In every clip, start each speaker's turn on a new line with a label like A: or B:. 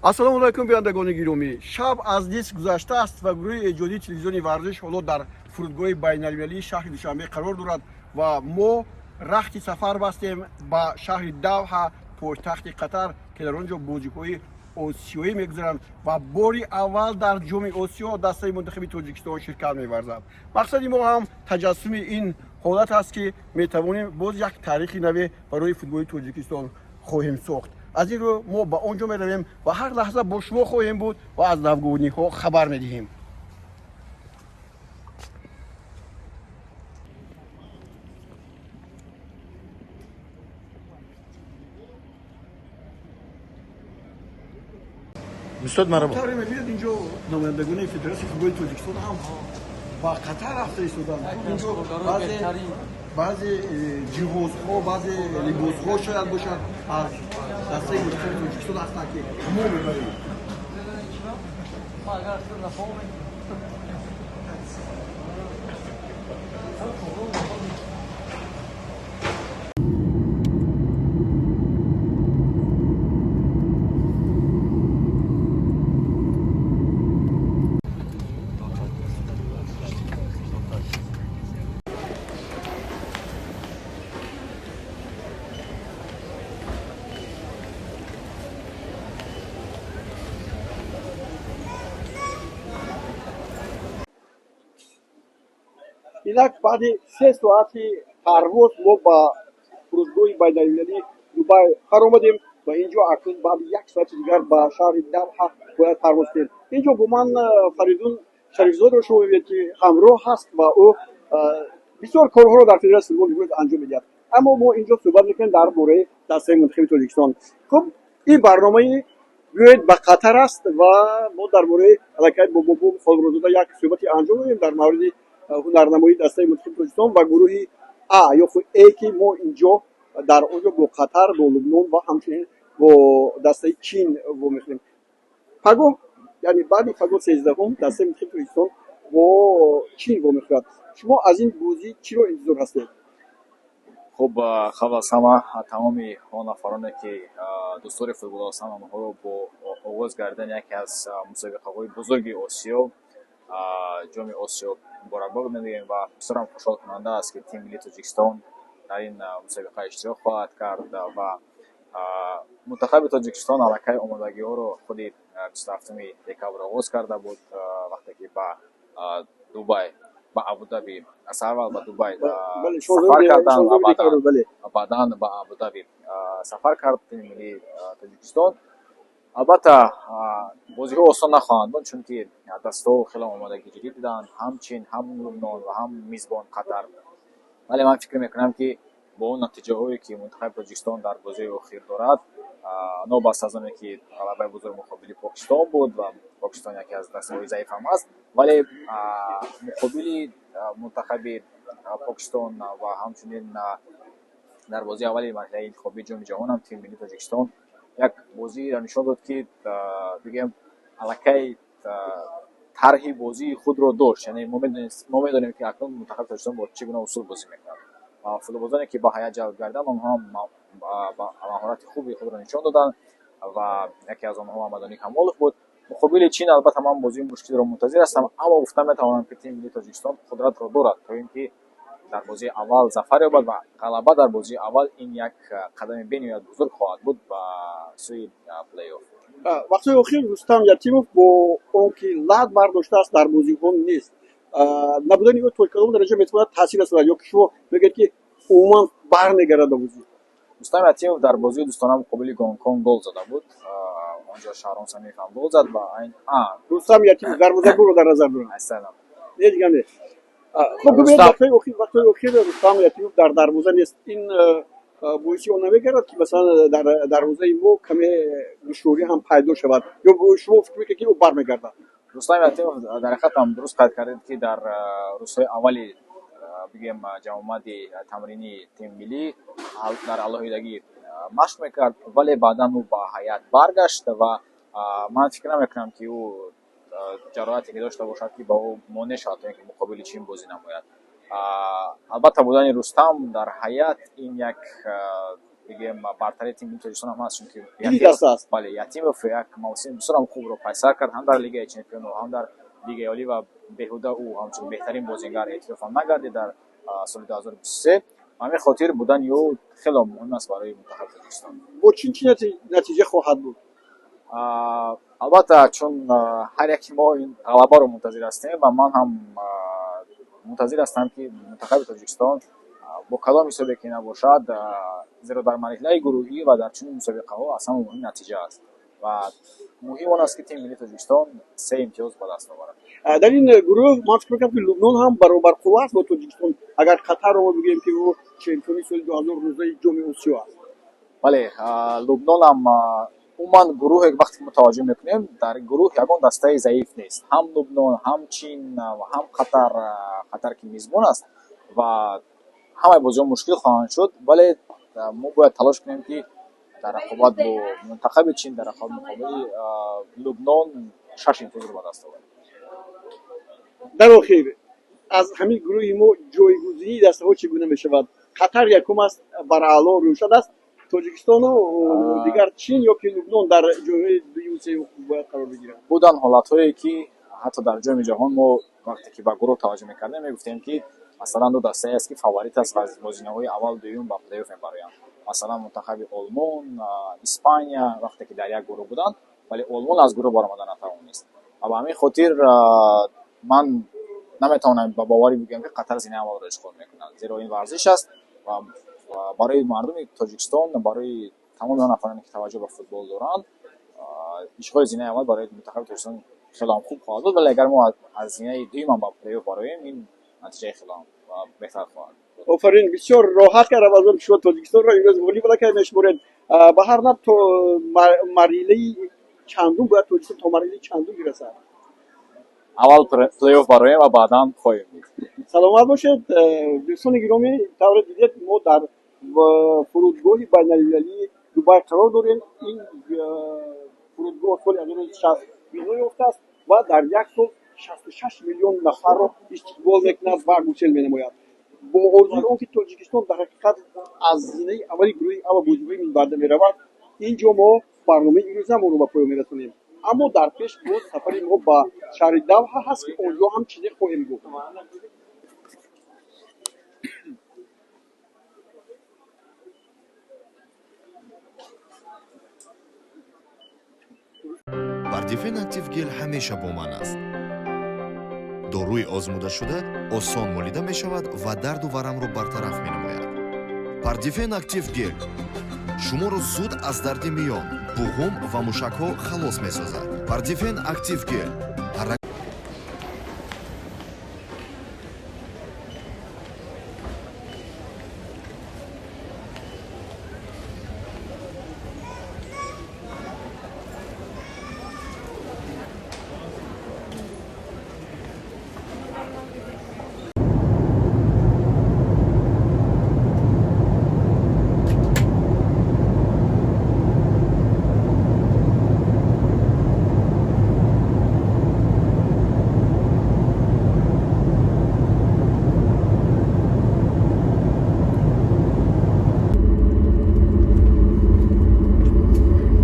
A: Ассалому алайкум, бинандагони гиромӣ. Шаб аз нисф гузаштааст ва гурӯҳи эҷодии телевизиони Варзиш ҳоло дар фурудгоҳи байналмилалии шаҳри Душанбе қарор дорад ва мо рахти сафар бастем ба шаҳри Давҳа, пойтахти Қатар, ки дар он ҷо бозиҳои осиёӣ мегузаранд ва бори аввал дар Ҷоми Осиё дастаи мунтахаби Тоҷикистон ширкат меварзад. Мақсади мо ҳам таҷассуми ин ҳолат аст, ки метавонем боз як таърихи наве барои футболи Тоҷикистон хоҳем сохт. Аз ин рӯ мо ба он ҷо меравем ва ҳар лаҳза бо шумо хоҳем буд ва аз навгониҳо хабар медиҳем.
B: Устод, марҳабо.
A: Тавре мебинед, инҷо намояндагони Федератсияи футболи Тоҷикистон ҳам ба Қатар рафта истоданд. Инҷо баъзе ҷиҳозҳо, баъзе либосҳо шояд бошад, аз дастаи мунтахаби Тоҷикистон ҳастанд, ки мо мебарем. Инак, баъди 3 соати парвоз мо ба фурудгоҳи байналмилалии Дубай фаромадем ва инҷо акнун баъди як соати дигар ба шаҳри Давҳа бояд парвоз кунем. Инҷо бо ман Фаридун Шарифзодро шумо мебинед, ки ҳамроҳ ҳаст ва ӯ бисёр корҳоро дар Федератсияи футбол имрӯз анҷом медиҳад. Аммо мо инҷо суҳбат мекунем дар бораи дастаи мунтахаби Тоҷикистон. Хуб, ин барномаи «Биёед ба Қатар» аст ва мо дар бораи аллакай бо Бобо Холмуродзода як суҳбате анҷом додем дар мавриди ҳунарнамоии дастаи мунтахаби Тоҷикистон ва гурӯҳи А ё худ Э, ки мо инҷо дар он ҷо бо Қатар, бо Лубнон ва ҳамчунин бо дастаи Чин вомехӯрем. Пагоҳ, яъне баъди пагоҳ, 13-ум, дастаи мунтахаби Тоҷикистон бо Чин вомехӯрад. Шумо аз ин бозӣ чиро интизор ҳастед?
C: Хуб, қабл аз ҳама тамоми он нафароне, ки дӯстдори футбол ҳастанд, онҳоро бо оғоз гардидани яке аз мусобиқаҳои бузурги Осиё, Ҷоми Осиё, муборакбод мегӯем ва бисёрам хушҳолкунанда аст, ки тими миллии Тоҷикистон дар ин мусобиқа иштирок хоҳад кард. Ва мунтахаби Тоҷикистон аллакай омодагиҳоро худи 27-уми декабр оғоз карда буд, вақте ки ба Дубай, ба Абудаби, сараввал ба Дубай сафар карданд ва баъдан ба Абудаби сафар кард тими миллии Тоҷикистон. Албатта, бозиҳо осон нахоҳанд буд, чунки дастаҳо хеле омодагӣ ҷиддӣ диданд, ҳам Чин, ҳам Лубнон ва ҳам мизбон Қатар. Вале ман фикр мекунам, ки бо он натиҷаҳое, ки мунтахаби Тоҷикистон дар бозиҳои охир дорад, новобаста аз оне ки ғалабаи бузург муқобили Покистон буд ва Покистон яке аз дастаҳои заиф ҳам аст, вале муқобили мунтахаби Покистон ва ҳамчунин дар бозии аввали марҳилаи интихобии Ҷоми Ҷаҳон ҳам тими миллии Тоҷикистон як бозиро нишон дод, ки бигӯем, аллакай тарҳи бозии худро дошт. Яъне мо медонем, ки акнун мунтахаби Тоҷикистон бо чӣ гуна усул бозӣ мекунад. Футболбозоне, ки ба ҳайат ҷалб гардиданд, онҳо ҳам маҳорати хуби худро нишон доданд ва яке аз онҳо Мамадони Камолов буд. Муқобили Чин, албатта, ман бозии мушкилро мунтазир ҳастам, аммо гуфта метавонам, ки тими миллии Тоҷикистон қудратро дорад, то ин ки дар бозии аввал зафар ёбад ва ғалаба дар бозии аввал ин як қадами бениҳоят бузург хоҳад буд ба сӯи плей-офф.
A: Вақтҳои охир Рустам Ятимов бо он ки лат бардоштааст, дар бозиҳо нест. Набудани ӯ то кадом дараҷа метавонад таъсир расонад ё ки шумо мегӯед, ки умуман бармегардад ба бозӣ?
C: Рустам Ятимов дар бозии дӯстона муқобили Гонконг гол зада буд. Онҷо Шаҳром Самиев ҳам гол зад ва
A: Рустам Ятимов дарвозабонро дар назар дорам. Не, дигар не. Хуб, бибинед, вақтҳои охир Рустам Ятимов дар дарвоза нест. Ин боиси он намегардад, ки масалан дар дарвозаи мо каме душворӣ ҳам пайдо шавад, ё шумо фикр мекунед, ки ӯ бармегардад?
C: Рустам Ятимов дар ҳақиқат ҳам дуруст қайд кардед, ки дар рӯзҳои аввали, бигӯем, ҷамъомади тамринии тими миллӣ дар алоҳидагӣ машқ мекард, вале баъдан ӯ ба ҳайат баргашт ва ман фикр намекунам, ки ӯ ҷароҳате ки дошта бошад, ки ба ӯ монеъ шавад, то ин ки муқобили Чин бозӣ намояд. Албатта, будани Рустам дар ҳайат ин як Бигӯем, бартарии тими миллии Тоҷикистон ҳам ҳаст, чунки бале, Ятимов як мавсими бисёрам хубро пайсар кард ҳам дар Лигаи чемпионо, ҳам дар Лигаи олӣ, ва беҳуда ӯ ҳамчун беҳтарин бозингар эътироф ҳам нагардид дар соли 2023. Ба ҳамин хотир будани ӯ хело муҳим аст барои мунтахаби Тоҷикистон.
A: Бо чин чӣ натиҷа хоҳад буд?
C: Албатта, чун ҳар яки мо ин ғалабаро мунтазир ҳастем, ва ман ҳам мунтазир ҳастам, ки мунтахаби Тоҷикистон бо кадом ҳисобе ки набошад, зеро дар марҳилаи гурӯҳӣ ва дар чунин мусобиқаҳо аз ҳама муҳим натиҷа аст, ва муҳим он аст, ки тими миллии Тоҷикистон се имтиёз ба даст оварад.
A: Дар ин гурӯҳ ман фикр мекунам, ки Лубнон ҳам баробарқувва аст бо Тоҷикистон, агар Қатарро мо бигӯем, ки ӯ чемпиони соли 2019 Ҷоми Осиё аст.
C: Бале, Лубнонам, умуман гурӯҳе, вақте ки мо таваҷҷӯҳ мекунем, дар гурӯҳ ягон дастаи заиф нест: ҳам Лубнон, ҳам Чин, ҳам Қатар, Қатар ки мизбон аст, ва ҳамаи бозиҳо мушкил хоҳанд шуд. Вале мо бояд талош кунем, ки дар рақобат бо мунтахаби Чин, дар рақобат муқобили Лубнон шаш имтиёзро ба даст оварем.
A: Дар охир, аз ҳамин гурӯҳи мо ҷойгузинии дастаҳо чӣ гуна мешавад? Қатар якум аст, бараъло рӯшан аст. Тоҷикистону дигар Чин ё ки Лубнон дар ҷойҳои дуюм, сеюм бояд қарор бигиранд?
C: Буданд ҳолатҳое, ки ҳатто дар Ҷоми ҷаҳон мо вақте ки ба гурӯҳ таваҷҷӯҳ мекардем, мегуфтем, ки масалан, ду дастае аст, ки фаворит аст ва аз бозинаҳои аввал, дуюм ба плейоф мебароянд, масалан, мунтахаби Олмон, Испания, вақте ки дар як гурӯҳ буданд, вале Олмон аз гурӯҳ баромада натавонист. Ва ба ҳамин хотир ман наметавонам ба боварӣ бигӯям, ки Қатар зинаи аввалро ишғол мекунад, зеро ин варзиш аст ва барои мардуми Тоҷикистон, барои тамоми он нафароне, ки таваҷҷӯҳ ба футбол доранд, ишғоли зинаи аввал барои мунтахаби Тоҷикистон хело ҳам хуб хоҳад буд. Вале агар мо аз зинаи дуюмам ба плейоф бароем, ин натиҷаи хело ҳам беҳтар хоҳад буд.
A: Офарин, бисёр роҳат кардам аз он, ки шумо Тоҷикистонро имрӯз ғолиб аллакай мешуморед. Ба ҳар нав, то марҳилаи чандум бояд Тоҷикистон, то марҳилаи чандум бирасад?
C: Аввал плейоф бароем ва баъдан хоҳем дид.
A: Саломат бошед, дӯстони гиромӣ. Тавре дидед, мо дар фурудгоҳи байналмилалии Дубай қарор дорем. Ин фурудгоҳ соли 1960 бино ёфтааст ва дар як сол 66 миллион нафарро истиқбол мекунад ва гусел менамояд. Бо орзуи он ки Тоҷикистон дар ҳақиқат аз зинаи аввали гурӯҳи А ба бозиҳои минбаъда меравад, ин ҷо мо барномаи имрӯзамонро ба поён мерасонем. Аммо дар пеш боз сафари мо ба шаҳри Давҳа ҳаст, ки он ҷо ҳам чизе хоҳем гуфт.
B: Пардифен Актив Гел ҳамеша бо ман аст. Доруи озмудашуда осон молида мешавад ва дарду варамро бартараф менамояд. Пардифен Актив Гел шуморо зуд аз дарди миён, буғум ва мушакҳо халос месозад. Пардифен Актив Гел.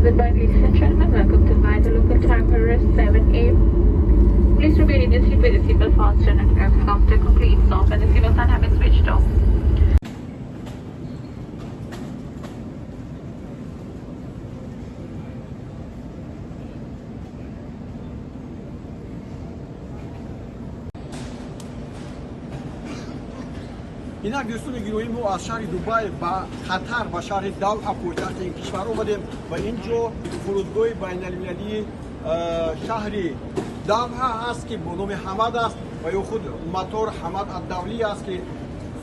D: Goodbye, ladies and gentlemen. Welcome to Dubai. The local time here is 7 a.m. Please remain in your seat with the seatbelt fastened and have come to a complete stop and the seatbelt sign have been switched off.
A: Инак, дӯстони гиромӣ, мо аз шаҳри Дубай ба Қатар, ба шаҳри Давҳа, пойтахти ин кишвар омадем, ва ин ҷо фурудгоҳи байналмилалии шаҳри Давҳа ҳаст, ки бо номи Ҳамад аст ва ё худ Матор Ҳамад Аддавлӣ аст, ки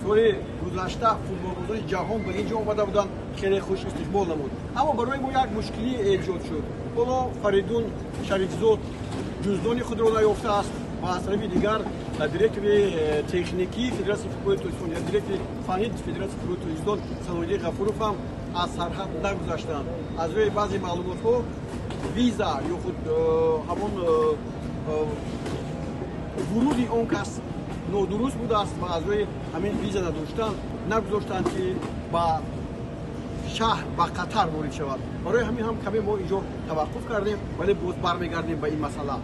A: соли гузашта футболбозони ҷаҳон ба ин ҷо омада буданд, хеле хуш истиқбол намуд. Аммо барои мо як мушкилӣ эҷод шуд. Ҳоло Фаридун Шарифзод ҷуздони худро наёфтааст ва аз тарафи дигар директори техникии Федератсияи футболи Тоҷикистон ё директори фаннии Федератсияи футболи Тоҷикистон Салоҳиддин Ғафуров ҳам аз сарҳад нагузаштанд. Аз рӯи баъзе маълумотҳо, виза ё худ ҳамон вуруди он кас нодуруст будааст ва аз рӯи ҳамин виза надоштан нагузоштанд, ки ба Шаҳр ба Қатар ворид шавад. Барои ҳамин ҳам каме мо инҷо таваққуф кардем, вале боз бармегардем ба ин масъала.